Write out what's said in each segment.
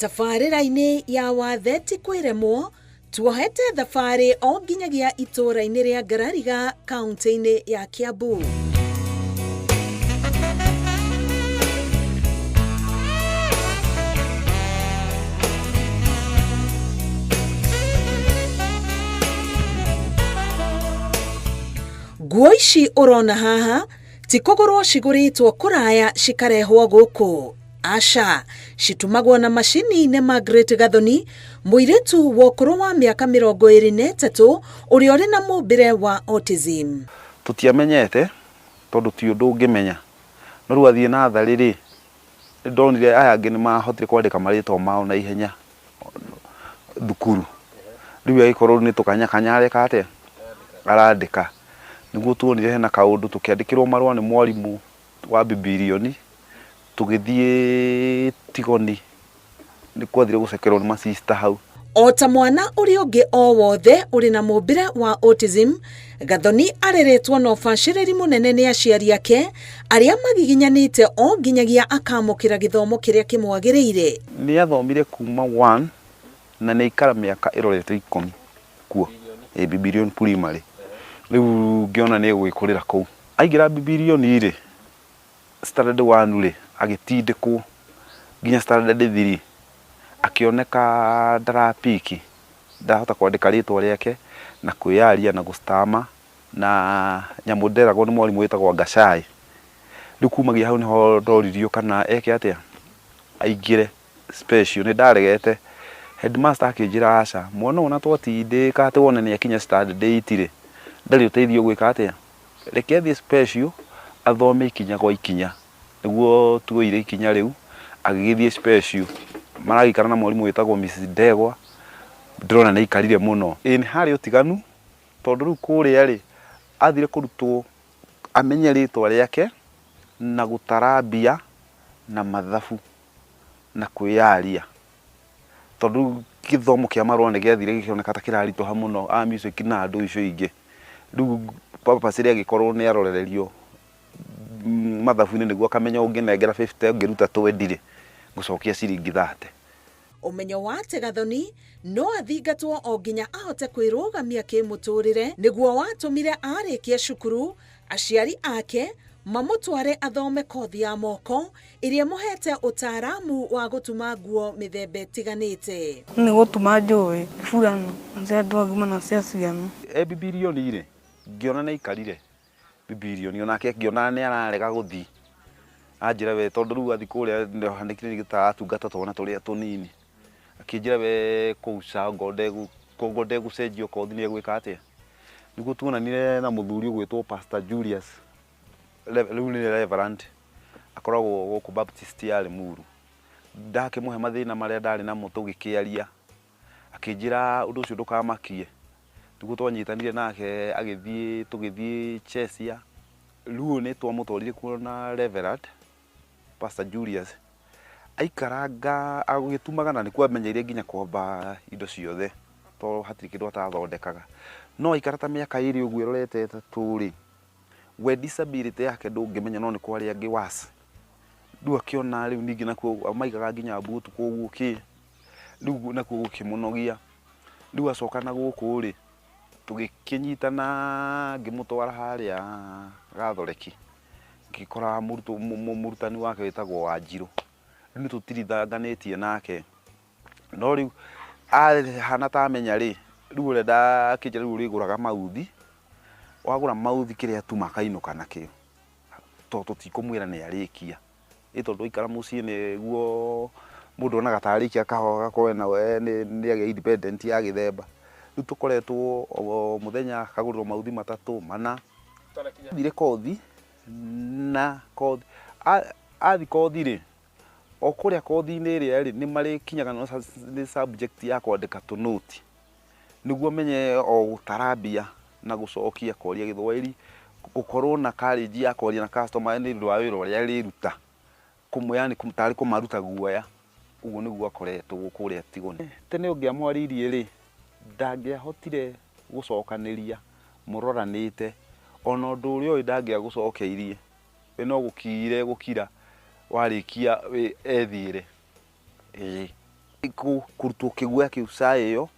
Tabarĩra-inĩ ya wathe ti kwĩremwo, tuohete thabarĩ o nginyagia itũũra-inĩ rĩa Ngarariga kaunti-inĩ ya Kiambu. Nguo ici ũrona haha ti kũgũrwo cigũrĩtwo kũraya cikarehwo gũkũ. Aca, citumagwo na macini nĩ Margaret Gathoni, mũirĩtu wa ũkũrũ wa mĩaka 23 ũrĩa ũrĩ na mũmbĩre wa autism. Tũtiamenyete tondũ ti ũndũ ũngĩmenya. No rĩu athiĩ natharĩ rĩ, nĩndonire aya angĩ nĩmahotire kwandĩka marĩtwa mao na ihenya thukuru. Rĩu agĩkorwo nĩ tũkanya kanya areka atĩa? Arandĩka. Nĩguo tuonire hena kaũndũ tũkĩandĩkĩrwo marũa nĩ mwarimũ wa Bibilioni, tũgĩthiĩ Tigoni, nĩ kwathire gũcekerwo nĩ macista hau. O ta mwana ũrĩa ũngĩ o wothe ũrĩ na mũmbĩre wa autism, Gathoni areretwo na ũbacĩrĩri mũnene nĩ aciari ake arĩa magiginyanĩte o nginyagia akamũkĩra gĩthomo kĩrĩa kĩmwagĩrĩire. Nĩ athomire kuma 1 na nĩ aikara mĩaka ĩrorete 10 kuo Bibilioni primary. Rĩu ngĩona nĩ egwĩkũrĩra kũu. Aingĩra Bibilioni rĩ, standard 1 rĩ, agĩtindĩkwo nginya standard 3, akĩoneka ndarapiki, ndarahota kwandĩka rĩtwa rĩake na kwĩyaria na gũstama na nyamũ nderagwo nĩ mwarimũ wĩtagwo Ngacai. Rĩu kumagia hau nĩho ndoririo kana eke atĩa, aingĩre special. Nĩ ndaregete, headmaster akĩnjĩra aca, mwana ũyũ ona twatindĩka atĩ wone nĩ akinya standard 8 rĩ, ndarĩ ũteithio gwĩka atĩa, reke athiĩ special athome ikinya gwa ikinya. Nĩguo tuoire ikinya rĩu, agĩgĩthiĩ special. Maragĩikara na mwarimũ wĩtagwo Mrs Ndegwa, ndĩrona nĩ aikarire mũno. Ĩĩ nĩ harĩ ũtiganu, tondũ rĩu kũrĩa rĩ, athire kũrutwo amenye rĩtwa rĩake na gũtara mbia na mathabu na kwĩyaria. Tondũ rĩu gĩthomo kĩa marũa nĩ gĩathire gĩkĩoneka ta kĩraritũha mũno, a music na andũ icio ingĩ. Rĩu purposely agĩkorwo nĩ arorererio mathabu-inĩ nĩguo akamenya ũngĩnengera 50 ũngĩruta 20 rĩ, ngũcokia ciringi 30. Ũmenyo wa atĩ Gathoni no athingatwo o nginya ahote kwĩrũgamia kĩmũtũrĩre nĩguo watũmire arĩkie cukuru aciari ake mamũtware athome kothi ya moko ĩrĩa ĩmũhete ũtaaramu wa gũtuma nguo mĩthemba ĩtiganĩte. Nĩ gũtuma njũĩ burano cia andũ agima na cia ciana. E Bibilioni rĩ, ngĩona nĩ aikarire Bibilioni onake ngĩona nĩ ararega gũthiĩ. Anjĩra we tondũ rĩu athiĩ kũrĩa nĩhanĩkire nĩ taratungata twana tũrĩa tũnini. Akĩnjĩra we kũu ca kongo ndegũcenjio kothi nĩ egwĩka atĩa. Nĩguo tuonanire na mũthuri ũgwĩtwo Pastor Julius, rĩu nĩ Reverend, akoragwo gũkũ Baptist ya Limuru. Ndakĩmũhe mathĩna marĩa ndarĩ namo tũgĩkĩaria, akĩnjĩra ũndũ ũcio ndũkamakie. Nĩguo twanyitanire nake agĩthiĩ tũgĩthiĩ Chesia. Rĩu nĩ twamũtwarire kuo na Reverend Pastor Julius. Aikaranga agĩtumaga na nĩkuo amenyeire nginya kwamba indo ciothe tondũ hatirĩ kĩndũ atathondekaga. No aikara ta mĩaka 2 ũguo ĩrorete 3 rĩ, we disability yake ndũngĩmenya no nĩ kwarĩ angĩ worse. Rĩu akĩona rĩu ningĩ nakuo maigaga nginya mbutu kũu kĩ, rĩu nakuo gũkĩmũnogia. Rĩu acoka na gũkũ rĩ, tũgĩkĩnyitana ngĩmũtwara harĩa Gathoreki, ngĩkora mũrutani wake wĩtagwo Wanjirũ. Rĩu nĩ tũtirithanganĩtie nake. No rĩu ahana ta amenya rĩ, rĩu ũrĩa ndakĩnjĩra rĩu ũrĩgũraga mauthi, wagũra mauthi kĩrĩa atuma akainũka nakĩo, tondũ tũtikũmwĩra nĩ arĩkia. Ĩ tondũ aikara mũciĩ nĩguo mũndũ onaga ta arĩkia agakorwo ena nĩ agĩa independent ya gĩthemba. Rĩu tũkoretwo o mũthenya akagũrĩrwo mauthi 3 4. Athire kothi na kothi, athi kothi rĩ, o kũrĩa kothi-inĩ ĩrĩa rĩ, nĩ marĩkinyaga nĩ subject ya kwandĩka tũnũti. Nĩguo menye o gũtara mbia na gũcokia kwaria Gĩthwaĩri, gũkorwo na courage ya kwaria na customer nĩ ũndũ wa wĩra ũrĩa arĩruta. Yaani tarĩ kũmaruta guoya. Ũguo nĩguo akoretwo kũrĩa Tigoni. Tene ũngĩamwaririe rĩ, ndangĩahotire gũcokanĩria mũroranĩte, ona ũndũ ũrĩa ũĩ ndangĩagũcokeirie. We no gũkire gũkira warĩkia ethiĩre. Ĩĩ. Kũrutwo kĩguoya kĩu saa ĩyo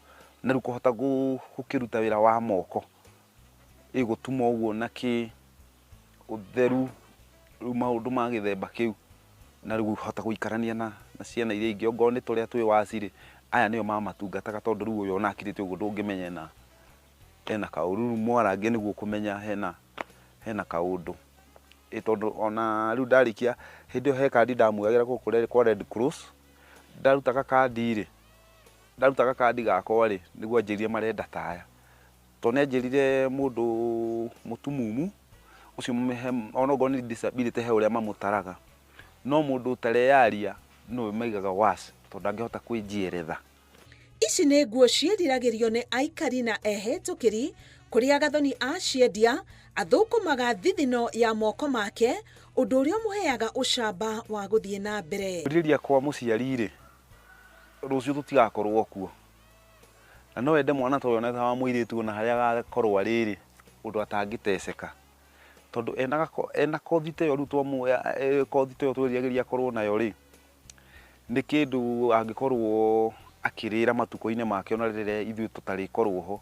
na rĩu kũhota gũkĩruta wĩra wa moko, ĩgũtuma ũguo na kĩ ũtheru, rĩu maũndũ ma gĩthemba kĩu, na rĩu hota gũikarania na ciana iria ingĩ. Ongorwo nĩ tũrĩa twĩ waci rĩ, aya nĩo mamatungataga, tondũ rĩu ũyũ ona akirĩte ũguo ndũngĩmenya ena kaũru. Rĩu mwarangie nĩguo kũmenya hena kaũndũ. Ĩ tondũ ona rĩu ndarĩkia hĩndĩ ĩyo he kandi ndamuoyagĩra gũkũ kwa Red Cross, ndarutaga kandi rĩ, ndarutaga kandi gakwa rĩ, nĩguo anjĩrire marenda taya, tondũ nĩ anjĩrire mũndũ mũtumumu ũcio ona okorwo nĩ disability he ũrĩa mamũtaraga, no mũndũ ũtareyaria nĩwe maigaga worse, tondũ ndangĩhota kwĩnjieretha. Ici nĩ nguo ciĩriragĩrio nĩ aikari na ehĩtũkĩri, kũrĩa Gathoni aciendia athũkũmaga thithino ya moko make, ũndũ ũrĩa ũmũheaga ũcamba wa gũthiĩ na mbere. Kwĩrirĩria kwa mũciari rĩ, rũciũ tũtigakorwo kuo, na no wende mwana ta ũyũ ona ta wa mũirĩtu, ona harĩa agakorwo arĩ rĩ, ũndũ atangĩteceka, tondũ ena kothi ta ĩyo. Rĩu twamuoya kothi ta ĩyo twĩriragĩria akorwo nayo rĩ, nĩ kĩndũ angĩkorwo akĩrĩra matukũ-inĩ make ona rĩrĩa ithuĩ tũtarĩkorwo ho,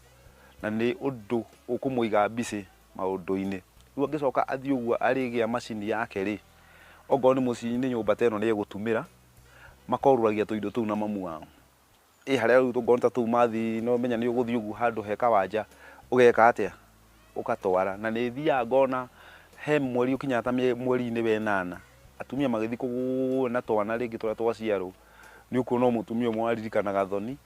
na nĩ ũndũ ũkũmũiga busy maũndũ-inĩ. Rĩu angĩcoka athiĩ ũguo arĩgĩa macini yake rĩ, okorwo nĩ mũciĩ-inĩ nyũmba ta ĩno nĩ egũtumĩra makorũragia tũindo tũu na mamu wao ĩ harĩa. Rĩu tũngorwo ta tũu mathi, no menya nĩ ũgũthiĩ ũguo handũ he kawanja, ũgeka atĩa, ũgatwara. Na nĩ thiaga ngona he mweri ũkinyaga ta mweri-inĩ wa ĩnana, atumia magĩthiĩ kũgũra na twana rĩngĩ tũrĩa twaciarwo, nĩ ũkuona o mũtumia ũmwe waririkana Gathoni,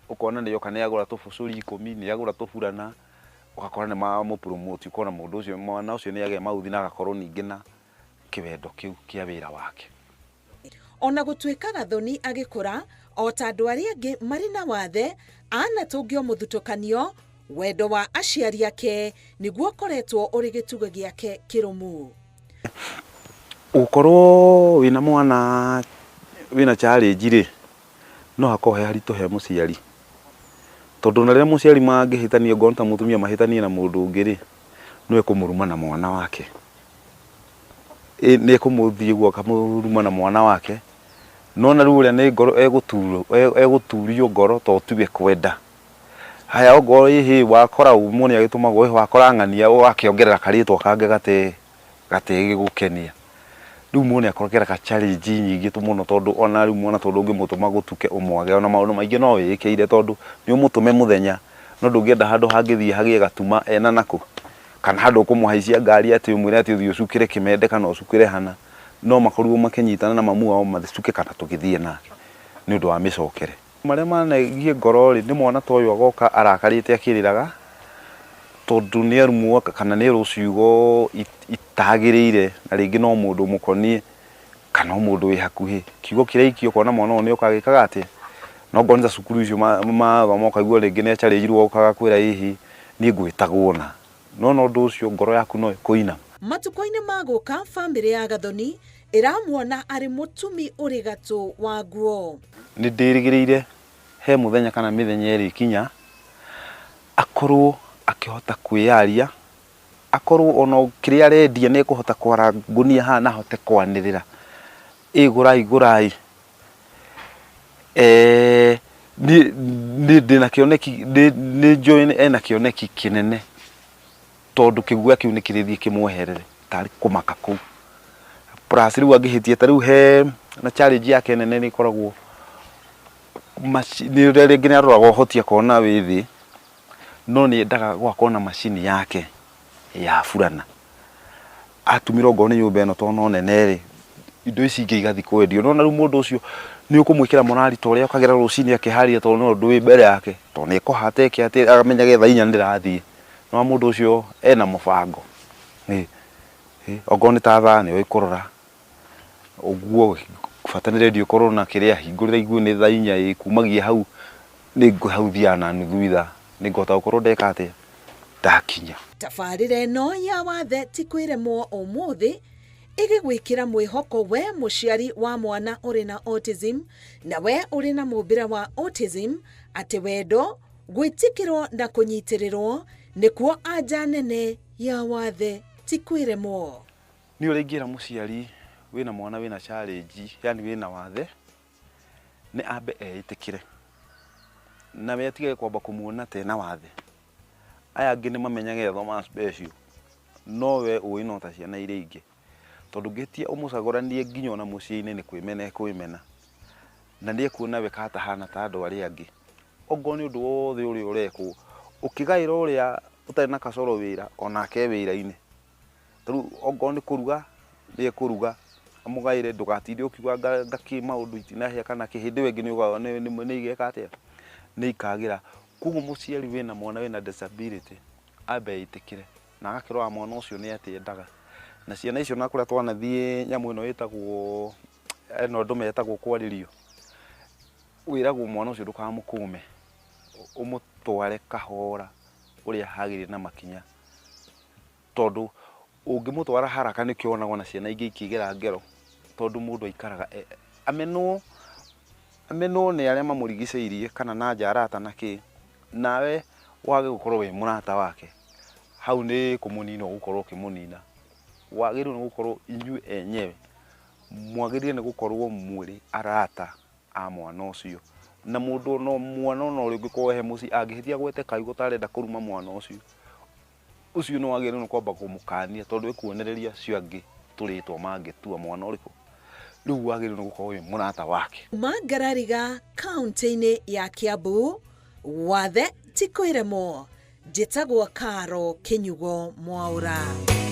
ũkona nĩ oka nĩ agũra tũbũcũri 10, nĩ agũra tũburana, ũgakora nĩ mamũ promote, ũkona mũndũ ũcio, mwana ũcio nĩ agĩa mauthi na agakorwo ningĩ na kĩwendo kĩu kĩa wĩra wake. Ona gũtuĩka Gathoni agĩkũra o ta andũ arĩa angĩ marĩ na wathe anatũngio mũthutũkanio, wendo wa aciari ake nĩguo ũkoretwo ũrĩ gĩtugĩ gĩake kĩrũmu. Gũkorwo wĩna mwana wĩna challenge rĩ, no hakorwo he haritũ he mũciari, tondũ ona rĩrĩa mũciari mangĩhĩtania, ngorwo ta mũtumia mahĩtanie na mũndũ ũngĩ rĩ, no ekũmũruma na mwana wake. Nĩ ekũmũthiĩ ũguo akamũruma na mwana wake, no na rĩu ũrĩa nĩ ngoro egũturwo, egũturio ngoro to tiwe kwenda. Haya, ongorwo ĩhĩ wakora ũmwe nĩ agĩtũmagwo, wakora ng'ania ũgakĩongerera karĩtwa kangĩ gategũkenia. Rĩu mũndũ nĩ akogeraga challenge nyingĩ mũno, tondũ ona rĩu mwana tondũ ũngĩmũtũma gũtuke ũmwage, ona maũndũ maingĩ no wĩĩkĩire, tondũ nĩ ũmũtũme mũthenya, no ndũngĩenda handũ hangĩthiĩ hagĩe gatuma ena nako, kana handũ ũkũmũhaicia ngari atĩ ũmwĩre atĩ ũthiĩ ũcukĩre kĩmende kana ũcukĩre hana, no makorirwo makĩnyitana na mamu wao macuke kana tũgĩthiĩ nake nĩ ũndũ wa mĩcokere. Marĩa manegie ngoro rĩ, nĩ mwana ta ũyũ agoka arakarĩte akĩrĩraga tondũ nĩ arumwo kana nĩ erwo ciugo itagĩrĩire, na rĩngĩ no mũndũ mũkonie kana o mũndũ wĩ hakuhĩ, kiugo kĩrĩa aikio, ũkona mwana ũyũ nĩ oka agĩkaga atĩa. No ngorwo nĩ ta cukuru icio mathoma, ũkaigua rĩngĩ nĩ acharĩnjirwo, okaga kwĩra hihi niĩ ngwĩtagwo na no na ũndũ ũcio ngoro yaku no ĩkũina. Matukũ-inĩ ma gũka, bamĩrĩ ya Gathoni ĩramuona arĩ mũtumi ũrĩ gatũ wa nguo. Nĩ ndĩrĩgĩrĩire he mũthenya kana mĩthenya ĩrĩkinya akorwo akĩhota kwĩyaria, akorwo ona kĩrĩa arendia nĩ ekũhota kwara ngũnia haha na ahote kwanĩrĩra ĩ gũrai gũrai. Niĩ ndĩna kĩoneki, nĩ njũĩ ena kĩoneki kĩnene, tondũ kĩguoya kĩu nĩ kĩrĩthiĩ kĩmweherere tarĩ kũmaka kũu. Plus rĩu angĩhĩtia ta rĩu he na challenge yake nene nĩ ĩkoragwo nĩ ũrĩa rĩngĩ nĩ aroraga ũhoti akona wĩ thĩ, no nĩ endaga gũgakorwo na macini yake ya burana atumĩra, ongorwo nĩ nyũmba ĩno tondũ no nene rĩ, indo ici ingĩ igathiĩ kwendio. No na rĩu mũndũ ũcio nĩ ũkũmwĩkĩra morali ta ũrĩa okagĩra rũcinĩ akĩharia, tondũ no ũndũ wĩ mbere yake, tondũ nĩ ekũhata eke atĩ amenyage thaa 4 nĩ ndĩrathiĩ. No mũndũ ũcio ena mũbango. Ĩ ongorwo nĩ ta thaa nĩ ũĩ kũrora ũguo, bata nĩ redio ĩkorwo na kĩrĩa hingũrĩra igue nĩ thaa 4, ĩ kumagia hau nĩ hau thiaga na nuthu ithaa nĩ ngũhota gũkorwo ndeka atĩa ndakinya. Tabarĩra ĩno ya wathe ti kwĩremwo ũmũthĩ ĩgĩgwĩkĩra mwĩhoko we mũciari wa mwana ũrĩ na autism na we ũrĩ na mũmbĩre wa autism, atĩ wendo, gwĩtĩkĩrwo na kũnyitĩrĩrwo nĩkuo anja nene ya wathe ti kwĩremwo. Niĩ ũrĩa ingĩra mũciari wĩna mwana wĩna challenge, yani wĩna wathe, Nĩ ambe eĩtĩkĩre na we atige kwamba kũmuona ta ena wathe. Aya angĩ nĩ mamenyaga ethoma special, no we ũĩ no ta ciana iria ingĩ. Tondũ ũngĩhĩtia ũmũcagũranie nginya ona mũciĩ-inĩ nĩ kwĩmena ekwĩmena, na nĩ ekuona we katahana ta andũ arĩa angĩ. Ongorwo nĩ ũndũ wothe ũrĩa ũrekwo, ũkĩgaĩra ũrĩa ũtarĩ na kacoro wĩra, onake e wĩra-inĩ. Ta rĩu ongorwo nĩ kũruga, nĩ ekũruga, amũgaĩre ndũgatinde ũkiuga anga kĩ maũndũ itinahĩa kana kĩ, hĩndĩ ĩyo ĩngĩ nĩ igeka atĩa? Nĩ ikagĩra. Koguo mũciari wĩna mwana wĩna disability ambe etĩkĩre na agakĩrora mwana ũcio nĩ atĩa endaga. Na ciana icio na kũrĩa twanathiĩ nyamũ ĩno ĩtagwo, ĩno andũ metagwo kwarĩrio, wĩragwo mwana ũcio ndũkamũkũme, ũmũtware kahora ũrĩa hagĩrĩire na makinya. Tondũ ũngĩmũtwara haraka nĩkĩo wonagwo na ciana ingĩ ikĩgera ngero, tondũ mũndũ aikaraga amenwo, amenwo nĩ arĩa mamũrigicĩirie kana na nja arata na kĩ, nawe wage gũkorwo wĩ mũrata wake, hau nĩ kũmũnina ũgũkorwo ũkĩmũnina. Wagĩrĩirwo nĩ gũkorwo inyuĩ enyewe mwagĩrĩire nĩ gũkorwo mwĩrĩ arata a mwana ũcio. Na mũndũ no mwana ona ũrĩa ũngĩkorwo he mũciĩ angĩhĩtia gwete kaigo ũtarenda kũruma mwana ũcio, ũcio nĩ wagĩrĩirwo nĩ kwamba kũmũkania tondũ ekuonereria acio angĩ tũrĩtwa mangĩtua mwana ũrĩkũ. Rĩu wagĩrĩirwo nĩ gũkorwo wĩ mũrata wake. Kuma Ngarariga kaunti-inĩ ya Kiambu, wathe ti kwĩremwo, njĩtagwo Karo Kĩnyugo Mwaũra.